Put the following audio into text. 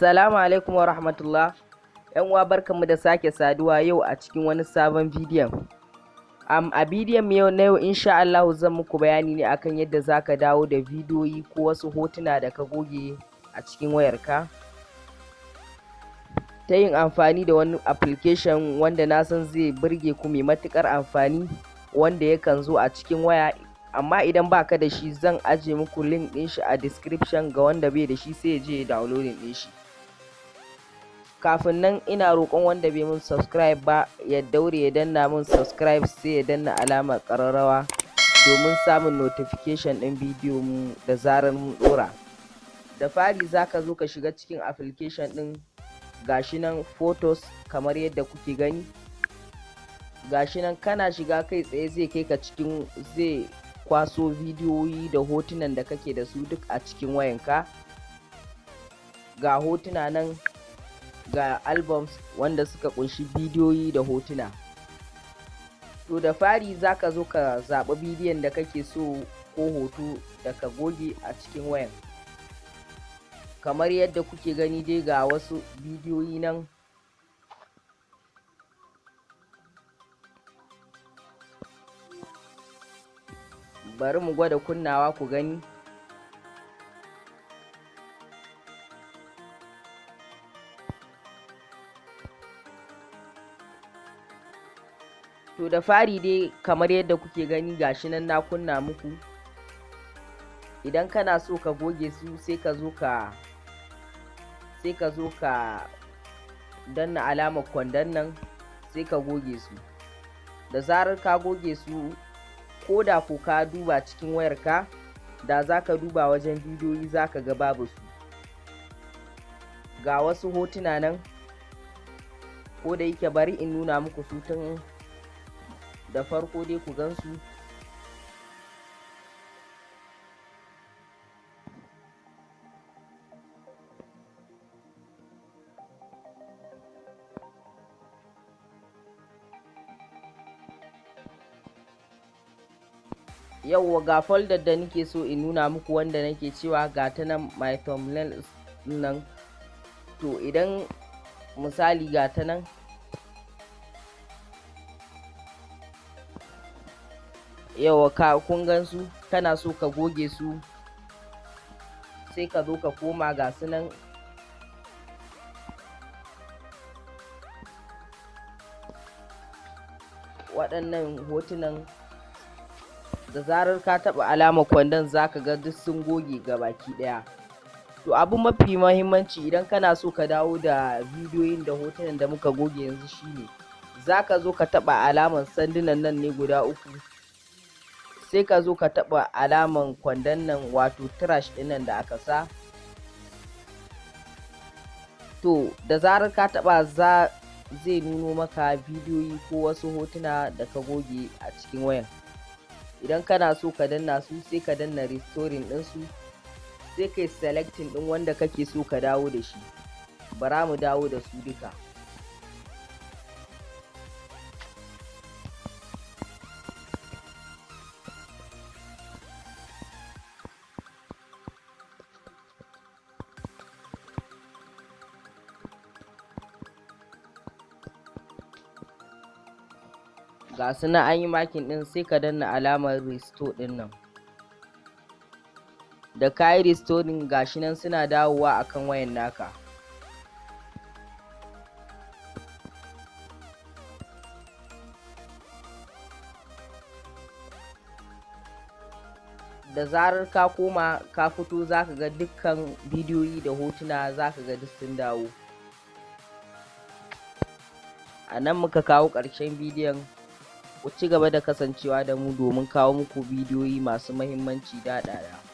Assalamu alaikum wa rahmatullah. ‘Yan uwa, barkanmu da sake saduwa yau a cikin wani sabon bidiyon. A bidiyon mu yau na yau, insha Allahu, zan muku bayani ne akan yadda zaka dawo da bidiyoyi ko wasu hotuna da ka goge a cikin wayarka ta yin amfani da wani application wanda na san zai burge ku, mai matuƙar amfani, wanda yakan zo a cikin waya. Amma idan baka da shi, zan aje muku link ɗin shi a description. Ga wanda bai da shi, sai ya je ya downloading ɗin shi. Kafin nan, ina roƙon wanda bai mun subscribe ba ya daure ya danna mun subscribe, sai ya danna alamar ƙararrawa domin samun notification ɗin bidiyo mu da zarar mun ɗora. Da fari, zaka zo ka shiga cikin application ɗin. Gashi nan, Photos, kamar yadda kuke gani, gashi nan. Kana shiga, kai tsaye zai kai ka cikin, zai kwaso bidiyoyi da hotunan da kake da su duk a cikin wayanka. Ga hotuna nan, ga albums wanda suka kunshi bidiyoyi da hotuna. To, da fari zaka zo ka zaɓi bidiyon da kake so ko hoto da ka goge a cikin wayan. Kamar yadda kuke gani dai, ga wasu bidiyoyi nan. Bari mu gwada kunnawa ku gani. To, da fari dai, kamar yadda kuke gani, gashi nan na kunna muku. Idan kana so ka goge su, sai ka zo ka danna alamar kwandon nan, sai ka goge su. Da zarar ka goge su, ko da ko ka duba cikin wayarka, da za ka duba wajen bidiyoyi, za ka ga babu su. Ga wasu hotuna nan. Ko da yake, bari in nuna muku su tun da farko dai ku gansu. Yauwa, ga folder da nake so in nuna muku, wanda nake cewa, ga ta nan, my thumbnail nan. To, idan misali ga ta nan. Yauwa, ka kun gan su. Kana so ka goge su, sai ka zo ka koma, ga su nan. Waɗannan hotunan, da zarar ka taɓa alamar kwandon, zaka ga duk sun goge gabaki ɗaya. To, abu mafi mahimmanci idan kana so ka dawo da bidiyoyin da hotunan da muka goge yanzu shine, zaka zo ka taɓa alamar sandunan nan ne guda uku, sai ka zo ka taɓa alamar kwandon nan, wato trash ɗin nan da aka sa. To, da zarar ka taɓa, zai nuno maka bidiyoyi ko wasu hotuna da ka goge a cikin wayan. Idan kana so ka danna su, sai ka danna restoring ɗinsu, sai kai selecting ɗin wanda kake so ka dawo da shi. Bara mu dawo da su duka. Ga su nan, an yi marking ɗin. Sai ka danna alamar restore ɗin nan. Da ka yi restoring, gashi nan suna dawowa akan wayan naka. Da zarar ka koma ka fito, zaka ga dukkan bidiyoyi da hotuna, zaka ga duk sun dawo. A nan muka kawo ƙarshen bidiyon. Ku ci gaba da kasancewa da mu domin kawo muku bidiyoyi masu mahimmanci daɗaɗa.